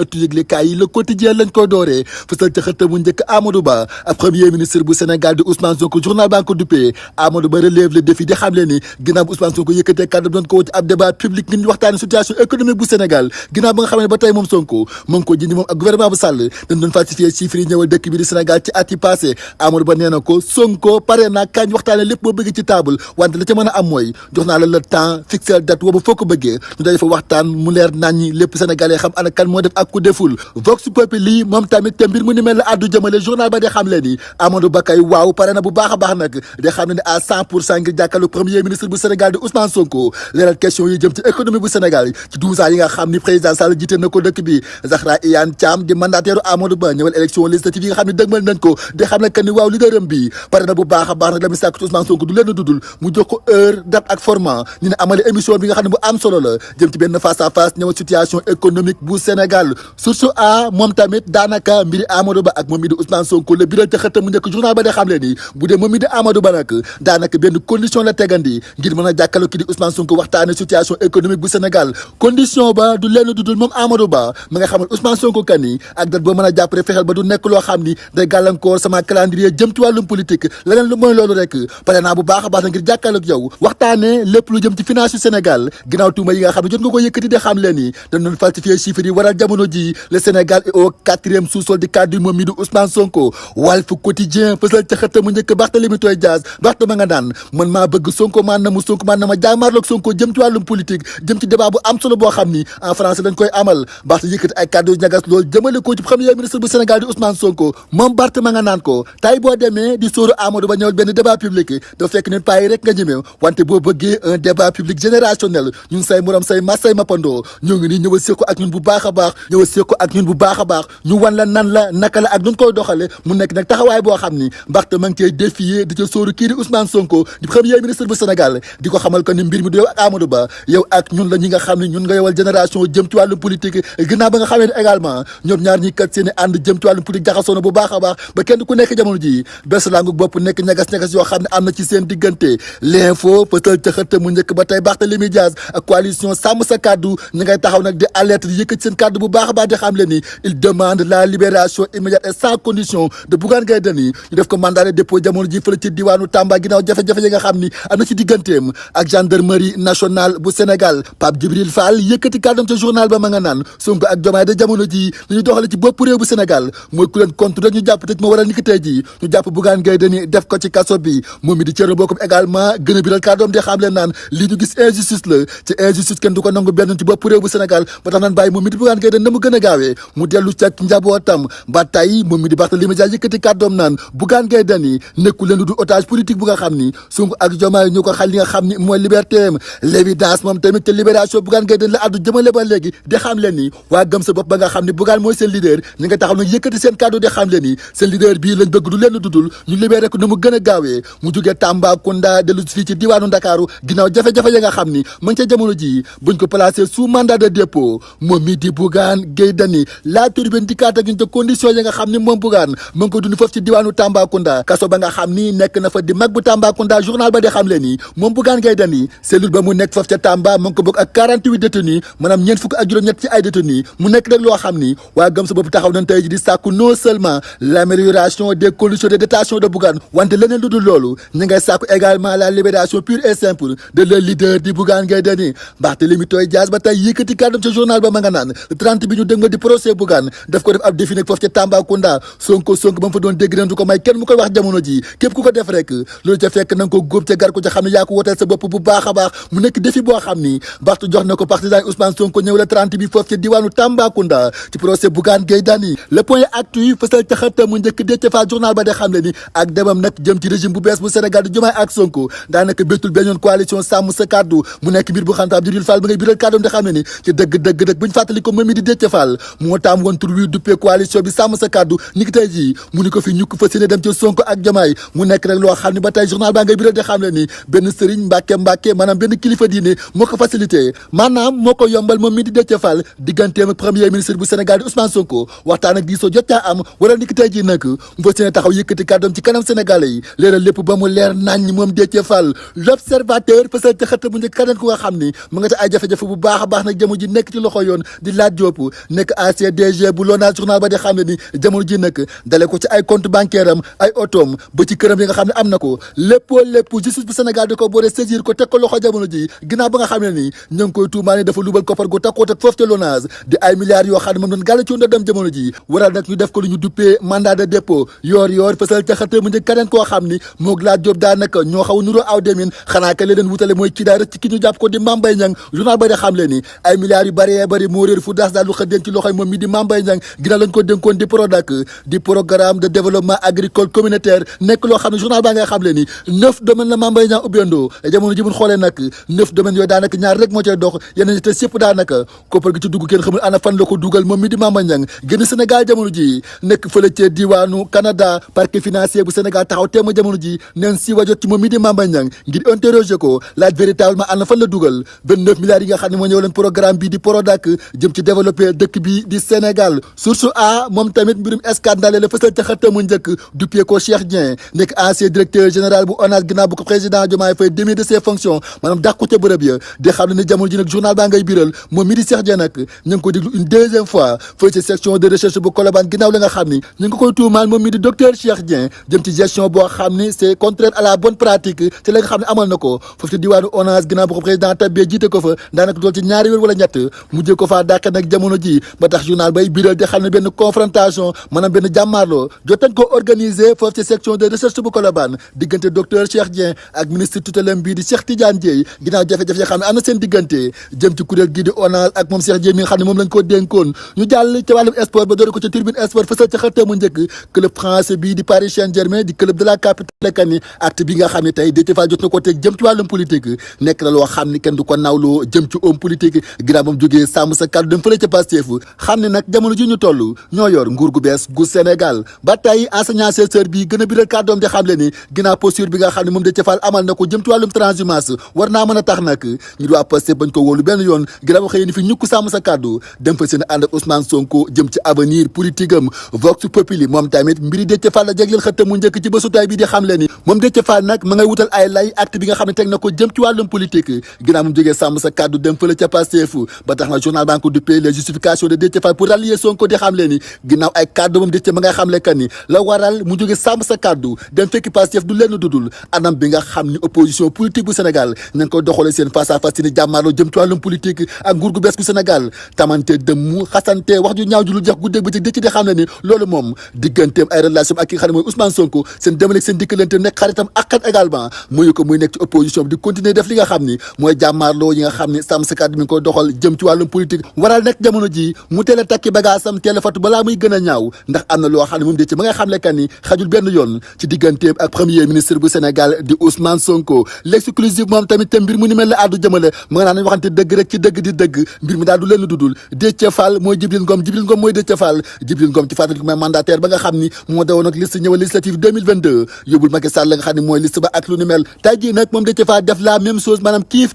ëttu yëglekaay yi Le Quotidien lañ ko dooree fësal ca xëtt mu njëkk Amadou Ba ak premier ministre bu Sénégal di Ousmane Sonko journal baa ko duppee Amadou Ba relève le défi di xam le ni ginnaaw bu Ousmane Sonko yëkkatee kàddu doon ko woo ci ab débat public ngir ñu waxtaane situation économique bu Sénégal ginnaaw ba nga xam ne ba tey moom Sonko mu ngi ko jindi moom ak gouvernement bu Sall dañ doon falsifier chiffres yi ñëwal dëkk bi di Sénégal ci at yi passé Amadou Ba nee na ko Sonko pare naa kañ waxtaane lépp boo bëgg ci table wante la ca mën a am mooy jox naa la le temps fixer date boobu foo ko bëggee ñu daje fa waxtaan mu leer naññi lépp sénégalais xam ana kan moo def ak ku deful Vox Populi moom tamit te mbir mu ni mel la addu jëmale journal ba di xam leen ni Amadou Ba kay waaw pare na bu baax a baax nag di xam ne ne à 100% ngir jàkkaarloo premier ministre bu Sénégal di Ousmane Sonko leeral question yi jëm ci économie bu Sénégal ci 12 ans yi nga xam ni président Sall jiite na ko dëkk bi Zahra Iyane Thiam di mandataire Amadou Ba ñëwal élection législative yi nga xam ne dëgmal nañ ko di xam ne que ni waaw leaderam bi pare na bu baax a baax nag la mu sàkk ci Ousmane Sonko du leen dudul mu jox ko heure date ak format ñu ne amale émission bi nga xam ne bu am solo la jëm ci benn face à face ñëwal situation économique bu Sénégal source a moom tamit daanaka mbiri Amadou Ba ak moom mi di Ousmane Sonko la biral ca xëtam mu njëkk journal ba de xam leen ni bu dee moom mi di Amadou Ba nag daanaka benn condition la tegandi ngir mën a jàkkaarloo ki di Ousmane Sonko waxtaane situation économique bu Sénégal condition ba du lenn dudul moom Amadou Ba ma nga xamal Ousmane Sonko kan ni ak dat boo mën a jàppale fexeel ba du nekk loo xam ni day gàllankoor sama calendrier jëm ci wàllum politique leneen lu mooy loolu rek pare naa bu baax a baax na ngir jàkkaarloo ak yow waxtaane lépp lu jëm ci finance yu Sénégal ginnaaw tuuma yi nga xam ne jot nga ko yëkkati di xam leen ni dañ doon falsifier chiffres yi waral jamono ji le Sénégal est au 4e sous-sol du cadre moom mi di Ousmane Sonko Walf Quotidien fësal ca xëtt mu njëkk Barthélémy Toye Dias Barth ma nga naan man maa bëgg Sonko man na ma jaamaarloog Sonko jëm ci wàllum politique jëm ci débat bu am solo boo xam ni en français dañ koy amal Barth yëkkati ay kàddu ñagas loolu jëmale ko ci premier ministre bu Sénégal di Ousmane Sonko moom Barth ma nga naan ko tay boo demee di sóoru Amadou Ba ñëwal benn débat public dafa fekk ne paa yi rek nga ñëmee wante boo bëggee un débat public générationnel ñun say morom say mas say mappandoo ñoo ngi nii ñëwal séq ko ak ñun bu baax a baax ñu wan la nan la naka la ak nun koy doxale mu nekk nag taxawaay boo xam ni Barth ma ngi koy défier di ca sóoru kii di Ousmane Sonko di premier ministre bu Sénégal di ko xamal ko ni mbir mi du yow ak Amadou Ba yow ak ñun la ñi nga xam ne ñun nga yowal génération jëm ci wàllum politique ginnaaw ba nga xamee ne également ñoom ñaar ñi kat seeni ànd jëm ci wàllum politique jaxasoo na bu baax a baax ba kenn ku nekk jamono ji bés langu bopp nekk ñagas-ñagas yoo xam ne am na ci seen diggante l'info pëtal ca xëtt mu njëkk ba tey Barthélémy Dias ak coalition sàmm sa kàddu ñi ngay taxaw nag di alerte di yëkkati seen kàddu bu baax a baax di xam leen ni il demande la libération immédiate et sans condition de Bougane Gueye Dany ñu def ko mandat de dépôt jamono ji fële ci diwaanu Tamba ginnaaw jafe-jafe yi nga xam ni am na ci digganteem ak gendarmerie nationale bu Sénégal Pape Djibril Fall yëkkati kàddam ca journal ba ma nga naan Sonko ak Diomaye de jamono ji li ñu doxale ci bopp réew bu Sénégal mooy ku leen contre rek ñu jàpp tëj ma waral ni ki tey ji ñu jàpp Bougane Gueye Dany def ko ci kaso bi moom mi di Thierno Bocoum également gën a biral kàddoom di xam leen naan lii ñu gis injustice la ci injustice kenn du ko nangu benn ci bopp réew bu Sénégal ba tax naan bàyyi moom mi di Bougane Gueye Dany na mu gën a gaawee mu dellu ca njabootam ba tey moom mi di Barthélémy Dias yëkkati kàddoom naan Bougane Gueye Dany nekku leen du otage politique bu nga xam ni Sonko ak Diomaye ñu ko xal li nga xam ni mooy liberté am l'évidence moom tamit te libération Bougane Gueye Dany la addu jëmale ba léegi di xam leen ni waa gëm sa bopp ba nga xam ni Bougane mooy seen leader ñi nga taxaw nag yëkkati seen kàddu di xam leen ni seen leader bii lañ bëgg du leen dudul ñu libéré ko na mu gën a gaawee mu jógee Tambacounda dellu fii ci diwaanu Ndakaaru ginnaaw jafe-jafe ya nga xam ni ma ngi ca jamono ji buñ ko placé sous mandat de dépôt moom mi di Bougane Gueye Dany la turbine di kaat ak ñun te condition yi nga xam ni moom Bougane ma ngi ko dund foofu ci diwaanu Tambacounda kaso ba nga xam ni nekk na fa di mag bu Tambacounda journal ba di xam leen ni moom Bougane Gueye Dany cellule ba mu nekk foofu ca Tamba ma ngi ko bokk ak 48 détenus maanaam ñeent fukk ak juróom-ñett ci ay détenus mu nekk rek loo xam ni waa gëm sa bopp taxaw nañ tey ji di sàkku non seulement l'amélioration des conditions de détention de Bougane wante leneen lu dul loolu ñi ngay sàkku également la libération pure et simple de leur leader di Bougane Gueye Dany Barthélémy Toye Dias ba tey yëkkati kàddam ca journal ba ma nga naan 30 bi ñu dégg ma di procès Bougane daf ko def ab défi nekk foofu ca Tambacounda Sonko ba mu fa doon dégg nañ du ko may kenn mu koy wax jamono ji képp ku ko def rek loolu ca fekk na nga ko góob ca gar ko ca xam ne yaa ko woteel sa bopp bu baax a baax mu nekk défi boo xam ni Barth jox na ko partisan Ousmane Sonko ñëw la 30 bi foofu ca diwaanu Tambacounda ci procès Bougane Gueye Dany le point actu fësal ca xëtta mu njëkk Déthié Fall journal ba de xam le ni ak demam nag jëm ci régime bu bees bu Sénégal di Diomaye ak Sonko daanaka béttul benn yoon coalition sàmm sa kàddu mu nekk mbir bu xantaab Djibril Fall ba ngay biral kàddoom di xam ne ni ci dëgg buñ fàttali ko moom mi di Déthié Fall moo taam woon tur wi duppee coalition bi sàmm sa kàddu ni ki tey jii mu ni ko fi ñukk fa séene dem ci Sonko ak Diomaye mu nekk rek loo xam ne ba tey journal baa ngay biral di xam le ni benn sëriñ Mbàkke maanaam benn kilifa diine moo ko facilité maanaam moo ko yombal moom mi di Déthié Fall digganteem ak premier ministre bu Sénégal di Ousmane Sonko waxtaan ak diisoo jot caa am waral ni ki tey jii nag mu fa séene taxaw yëkkati kàddoom ci kanam sénégalais yi leeral lépp ba mu leer nañ moom Déthié Fall l'observateur fësal ca xëtt bu njëkk kaneen ku nga xam ni mu nga ca ay jafe-jafe bu baax a baax nag jëmu ji nekk ci loxo yoon di Lat Diop Sonko nekk ancien DG bu LONASE journal ba di xam ne ni jamono ji nag dale ko ci ay compte bancaire am ay otoom ba ci këram yi nga xam ne am na ko lépp justice bu Sénégal di ko boole saisir ko teg ko loxo jamono ji ginnaaw ba nga xam ne ni ñu ngi koy tuumaal ne dafa lubal koppar gu takkoo teg foofu te LONASE di ay milliards yoo xam ne moom doon gàlla ci ndodam jamono ji waral nag ñu def ko lu ñu duppee mandat de dépôt yoor fësal ca xëta mu njëkk keneen koo xam ni moog laa Jóob daanaka ñoo xaw a nuroo aw demin xanaa ka leen wutale mooy kii daal rek ci ki ñu jàpp ko di Mame Mbaye Niang journal ba di xam le ni ay milliards yu bëri moo réer fu daas daal lu xëy denc ci loxoy moom mi di Mame Mbaye Niang ginnaaw lañ ko dénkoon di PRODAC di programme de développement agricole communautaire nekk loo xam ne journal baa ngay xam le ni 9 domaines la Mame Mbaye Niang ubbeendoo jamono ji buñ xoolee nag 9 domaines yooyu daanaka ñaar rek moo cay dox yeneen ñi te yëpp daanaka koppar gi ci dugg kenn xamul ana fan la ko dugal moom mi di Mame Mbaye Niang génn Sénégal jamono ji nekk fële ca diwaanu Canada parquet financier bu Sénégal taxaw teema jamono ji neen si wajot ci moom mi di Mame Mbaye Niang ngir interroger ko laaj véritablement ana fan la dugal 29 milliards yi nga xam ne moo ñëw leen programme bi di PRODAC jëm ci développer dëkk bi di Sénégal source a moom tamit mbirum scandale la fësal ca xëttamu njëkk duppee ko Cheikh Dieng nekk ancien directeur général bu ONAS ginnaaw bu ko président Diomaye Faye démis de ses fonctions maanaam dàq ko ca bërëb ya di xam ne jamono ji nag journal baa ngay biral moom mi di Cheikh Dieng nag ñu ngi ko déglu une deuxième fois fële ci section de recherche bu Colobane ginnaaw la nga xam ni ñu ngi koy tuumaal moom mi di docteur Cheikh Dieng jëm ci gestion boo xam ni c'est contraire à la bonne pratique ci la nga xam ne amal na ko foofu ci diwaanu ONAS ginnaaw bu ko président tabbee jiite ko fa daanaka dool ci ñaari wér wala ñett mujjee ko faa dàqe nag jamono ji ba tax journal bay biral di xam ne benn confrontation maanaam benn jàmmaarloo jotañ ko organiser foofu ci section de recherche bu Colobane diggante docteur Cheikh Dieng ak ministre tutelaire bii di Cheikh Tidiane Dièye ginnaaw jafe-jafe yoo xam ne am na seen diggante jëm ci kuréel gii di ONAS ak moom Cheikh Dieng mi nga xam ne moom lañ ko dénkoon ñu jàll ca wàllum sport ba doore ko ca tribune sport fësal ca xëttamu njëkk club français bii di Paris Saint-Germain di club de la capitale kan ni acte bi nga xam ne tey Déthié Fall jot na ko teg jëm ci wàllum politique nekk na loo xam ni kenn du ko nawloo jëm ci homme politique ginnaaw moom jógee sàmm sa kàddu dem fële ca Pastef xam ne nag jamono ji ñu toll ñoo yor nguur gu bees gu Sénégal ba tey enseignant chercheur bi gën a biral kàddoom di xam le ni ginnaaw posture bi nga xam ne moom Déthié Fall amal na ko jëm ci wàllum transhumance war naa mën a tax nag ñu waa Pastef bañ ko wóolu benn yoon ginnaaw xëy ni fi ñukk sàmm sa kàddu dem fa seen ànd ak Ousmane Sonko jëm ci avenir politique am Vox Populi moom tamit mbiri Déthié Fall la jagleel xëtta mu njëkk ci bésu tay bi di xam le ni moom Déthié Fall nag ma ngay wutal ay lay acte bi nga xam ne teg na ko jëm ci wàllum politique ginnaaw mu jógee sàmm sa kàddu dem fële ca Pastef ba tax na journal baa ngi ko duppee les justifications de Déthié Fall pour rallier Sonko di xam le ni ginnaaw ay kàddu moom Déthié ma ngay xam le kan ni la waral mu jógee sàmm sa kàddu dem fekki Pastef du lenn dudul anam bi nga xam ni opposition politique bu Sénégal nañ ko doxalee seen face à face ci ni jàmmaarloo jëm ci wàllum politique ak nguur gu bees gu Sénégal tamante dëmm xasante wax ju ñaaw ju lu jax guddeeg ba ci Déthié di xam ne ni loolu moom digganteem ay relation ak ki nga xam ne mooy Ousmane Sonko seen demaleeg seen dikkalante nekk xaritam ak xat également muyu ko muy nekk ci opposition bi di continuer def li nga xam ni mooy jàmmaarloo yi nga xam ni sàmm sa kàddu mi ngi koy doxal jëm ci wàllum politique waral nekk jamono ji mu teel a takki bagaasam teel a fatu balaa muy gën a ñaaw ndax am na loo xam ne moom Déthié ma ngay xam le kan ni xajul benn yoon ci digganteem ak premier ministre bu Sénégal di Ousmane Sonko l'exclusif moom tamit te mbir mu ni mel la àddu jëmale ma nga naan waxante dëgg rek ci dëgg di dëgg mbir mi daal du leen dudul Déthié Fall mooy Djibril Ngom mooy Déthié Fall Djibril Ngom ci fàttali ko mooy mandataire ba nga xam ni moo dawoon ak liste ñëwal législative 2022 yóbbul Macky Sall la nga xam ne mooy liste ba ak lu ni mel tey jii nag moom Déthié Fall def la même chose maanaam kiif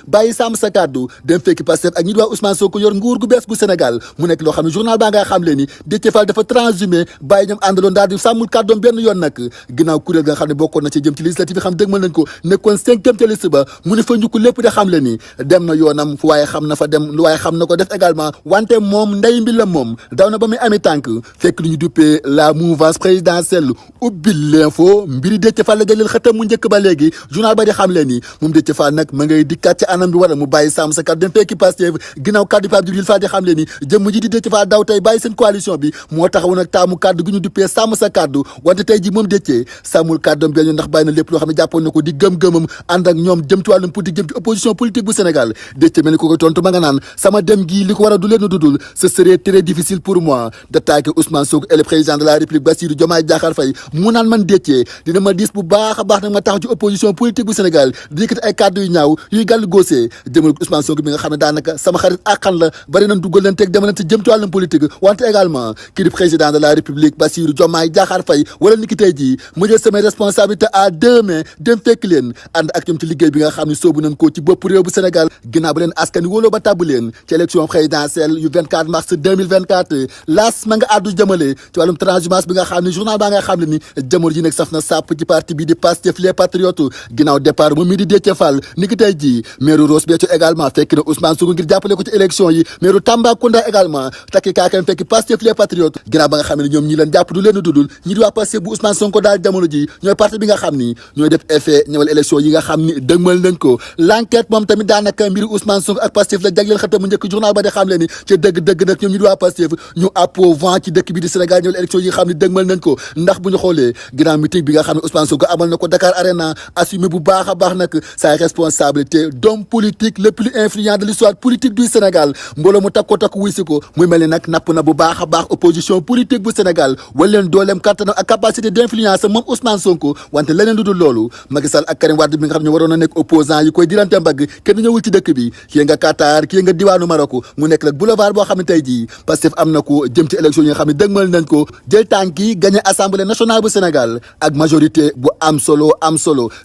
bàyyi sàmm sa kàddu dem fekki Pastef ak ñi di waa Ousmane Sonko yor nguur gu bees gu Sénégal mu nekk loo xam ne journal baa nga xam le ni Déthié Fall dafa transhumé bàyyi ñoom àndaloon daal di sàmmul kàddoom benn yoon nag ginnaaw kuréel ga nga xam ne bokkoon na ci jëm ci législative yi xam dëgmal nañ ko nekkoon 5e ca liste ba mu ne fa njukk lépp de xam le ni dem na yoonam fu waaye xam na fa dem lu waaye xam na ko def également wante moom ndey mbi la moom daw na ba muy ami tànk fekk lu ñu duppee la mouvance présidentielle ubbil l'info mbiri Déthié Fall la jëleel xëtam mu njëkk ba léegi journal ba di xam le ni moom Déthié Fall nag ma ngay dikkaat ci anam bi wala mu bàyyi sàmm sa kàddu dem fekki Pastef ginnaaw kàddu Pape Djibril Fall di xam le ni jëmm ji di Déthié Fall daw tey bàyyi seen coalition bi moo taxaw nag taamu kàddu gi ñu duppee sàmm sa kàddu wante tey ji moom Déthié sàmmul kàddoom benn ndax bàyyi na lépp loo xam ne jàppoon na ko di gëm-gëmam ànd ak ñoom jëm ci wàllum politique jëm ci opposition politique bu Sénégal Déthié mel ni ko koy tontu ma nga naan sama dem gii li ko war a du leen dudul ce serait très difficile pour moi d'attaquer Ousmane Sonko et le président de la République Bassirou Diomaye Diakhar Faye mu naan man Déthié dina ma diis bu baax a baax nag ma taxaw ci opposition politique bu Sénégal di yëkkati ay kàddu yu ñaaw yuy gàll góosee jëmal ko Ousmane Sonko bi nga xam ne daanaka sama xarit àqan la bari nañ duggal leen teg demalante jëm ci wàllum politique wante également kii di président de la République Bassirou Diomaye Diakhar Faye wala ni ki tey jii mu jël samay responsabilité à 2 mains dem fekk leen ànd ak ñoom ci liggéey bi nga xam ne soobu nañ ko ci bopp réew bu Sénégal ginnaaw ba leen askan wóoloo ba tàbb leen ci élection présidentielle yu 24 mars 2024 laas ma nga àddu jëmale ci wàllum transhumance bi nga xam ne journal baa nga xam ne ni jamono ji nag saf na sàpp ci parti bi di Pastef les patriotes ginnaaw départ moom mii di Déthié Fall ni ki tey jii maire Ross Béthio également fekk na Ousmane Sonko ngir jàppale ko ci élection yi maire Tambacounda également takki kaakam fekk Pastef les patriotes ginnaaw ba nga xam ne ñoom ñi leen jàpp du leen dudul ñi di waa Pastef bu Ousmane Sonko daal jamono ji ñooy parti bi nga xam ni ñooy def effet ñëwal élection yi nga xam ni dëgmal nañ ko l'enquête moom tamit daanaka mbiri Ousmane Sonko ak Pastef la jagleel xëtam mu njëkk journal ba di xam le ni ci dëgg-dëgg nag ñoom ñi di waa Pastef ñu approuvant ci dëkk bi di Sénégal ñëwal élection yi nga xam ni dëgmal nañ ko ndax bu ñu xoolee ginnaaw meeting bi nga xam ne Ousmane Sonko amal na ko Dakar Arena assumé bu baax a baax nag sa responsabilité d'homme politique le plus influent de l'histoire politique du Sénégal mbooloo mu takko wuy si ko muy mel ni nag napp na bu baax a baax opposition politique bu Sénégal wala leen dooleem kattanam ak capacité d'influence moom Ousmane Sonko wante leneen lu dul loolu Macky Sall ak Karim Wade bi nga xam ne waroon na nekk opposant yi koy dirante mbagg kenn ñëwul ci dëkk bi kii nga Qatar kii nga diwaanu Maroc mu nekk nag boulevard boo xam ne tey jii Pastef am na ko jëm ci élection yi nga xam ne dëgmal nañ ko jël tànk yi gagné assemblée nationale bu Sénégal ak majorité bu am solo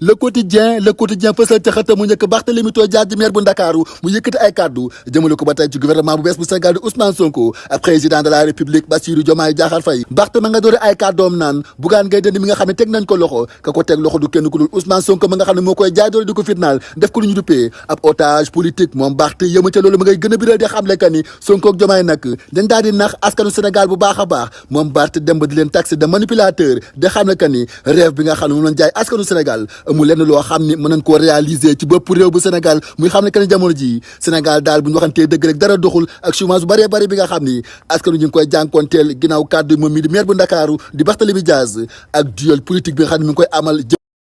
le quotidien fësal ca xëta mu njëkk Barthélémy Dias di maire bu Ndakaaru mu yëkkati ay kàddu jëmale ko ba tey ci gouvernement bu bees bu Sénégal di Ousmane Sonko ak président de la République Bassirou Diomaye Diakhar Faye Barth ma nga doore ay kàddoom naan Bougane Gueye Dany mi nga xam ne teg nañ ko loxo ka ko teg loxo du kenn ku dul Ousmane Sonko ma nga xam ne moo koy jaay doole di ko fitnaal def ko lu ñu duppee ab otage politique moom Barth yëmu ca loolu ma ngay gën a biral di xamle ka ni Sonko ak Diomaye nag dañ daal di nax askanu Sénégal bu baax a baax moom Barth dem ba di leen taxé de manipulateur de xam ne ka ni rêve bi nga xam ne moom lañ jaay askanu Sénégal amul lenn loo xam ni mën nañ koo réaliser ci bopp réew bu Sénégal muy xam ne ka ni jamono ji Sénégal daal bu ñu waxantee dëgg rek dara doxul ak chômage bu bëree bëri bi nga xam ni askanu ñu ngi koy jànkoonteel ginnaaw kàddu moom mi di maire bu Ndakaaru di Barthélémy Dias ak duel politique bi nga xam ne mi ngi koy amal